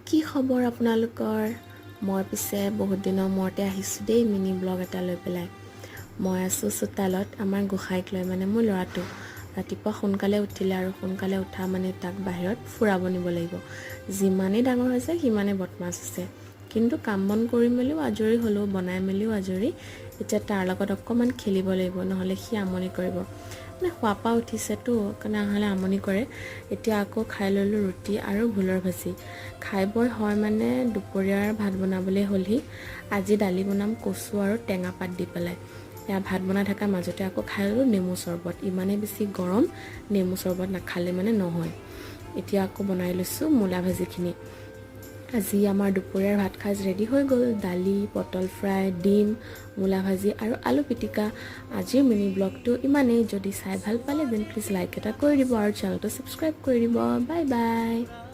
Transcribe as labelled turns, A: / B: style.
A: কি খবৰ আপোনালোকৰ? মই পিছে বহুত দিনৰ মূৰতে আহিছোঁ দেই মিনি ব্লগ এটা লৈ পেলাই। মই আছোঁ চোতালত আমাৰ গোসাঁইক লৈ, মানে মোৰ ল'ৰাটো ৰাতিপুৱা সোনকালে উঠিলে আৰু সোনকালে উঠা মানে তাক বাহিৰত ফুৰাব নিব লাগিব। যিমানেই ডাঙৰ হৈছে, সিমানেই বদমাছ হৈছে। কিন্তু কাম বন কৰি মেলিও আজৰি হ'লোঁ, বনাই মেলিও আজৰি। এতিয়া তাৰ লগত অকণমান খেলিব লাগিব, নহ'লে সি আমনি কৰিব। মানে শোৱাৰ পৰা উঠিছেতো, কাৰণে নহ'লে আমনি কৰে। এতিয়া আকৌ খাই ল'লোঁ ৰুটি আৰু ভোলৰ ভাজি। খাই বৈ হয় মানে দুপৰীয়াৰ ভাত বনাবলৈ হ'লহি। আজি দালি বনাম কচু আৰু টেঙা পাত দি পেলাই। এয়া ভাত বনাই থকাৰ মাজতে আকৌ খাই ল'লোঁ নেমু চৰবত। ইমানেই বেছি গৰম, নেমু চৰবত নাখালে মানে নহয়। এতিয়া আকৌ বনাই লৈছোঁ মূলা ভাজিখিনি। আজি আমাৰ দুপৰীয়াৰ ভাত সাজ ৰেডি হৈ গ'ল: দালি, পটল ফ্ৰাই, ডিম, মূলা ভাজি আৰু আলু পিটিকা। আজিৰ মিনি ব্লগটো ইমানেই। যদি চাই ভাল পালে, then please like এটা কৰি দিব আৰু চেনেলটো ছাবস্ক্ৰাইব কৰি দিব। Bye bye.